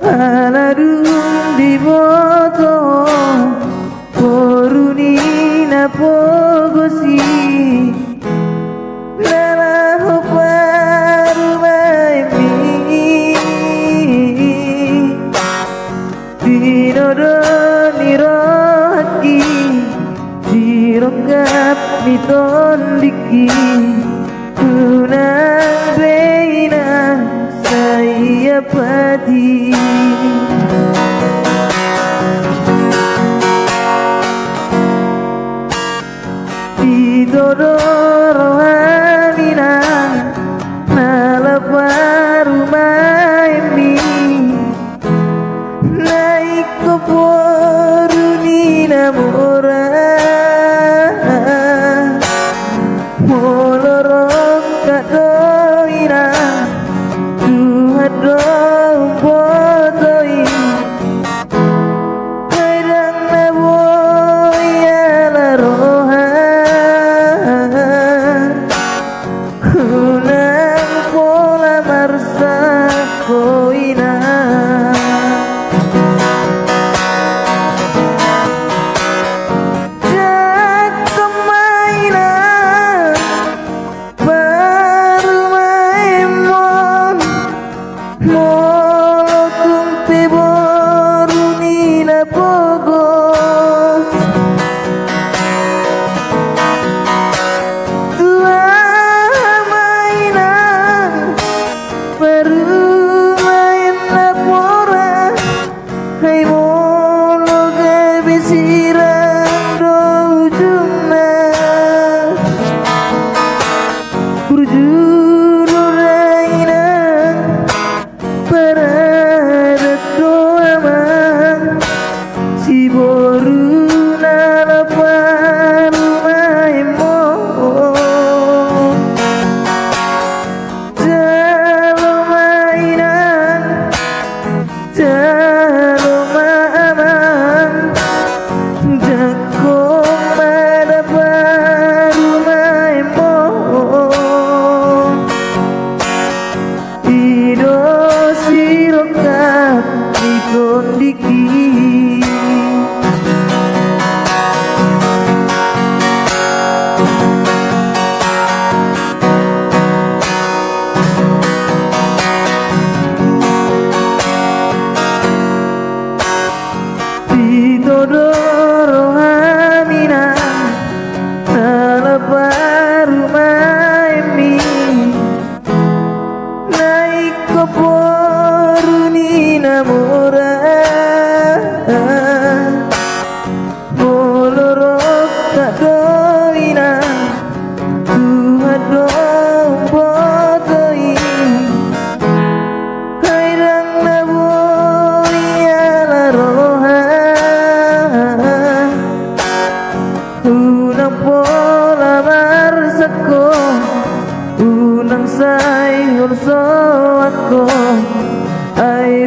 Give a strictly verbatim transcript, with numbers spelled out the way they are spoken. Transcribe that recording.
Ala dung diboto boru ni na pogos i, na laho parumaenmi. Di nodo ni rohangki, di rongkap ni tondingki, unang be inang sai apati. Ito do roham inang, na laho parumaenmi, na ingkon boru ni na mora. Molo rongkap do inang, Tuhan do umboto i. Ai ndang na boi ala roha, unang pola marsangko inang. Jangkon ma inang parumaenmon, molo tung pe boru ni na pogos. Tua ma inang parumaen na mora. Ai molo gabe sirang do ujungna, burju do da inang, paradat do amang, si boru na laho parumaenmon. Jalo ma inang, jalo ma amang, jangkon ma da parumaenmon. I do sirongkap ni tondingki. Ito do roham inang, na laho parumaenmi, na ingkon boru ni na mora. Molo rongkap do inang, Tuhan do umboto i. Ai ndang na boi ala roha, unang pola marsangko, unang sai holsoanko. Ai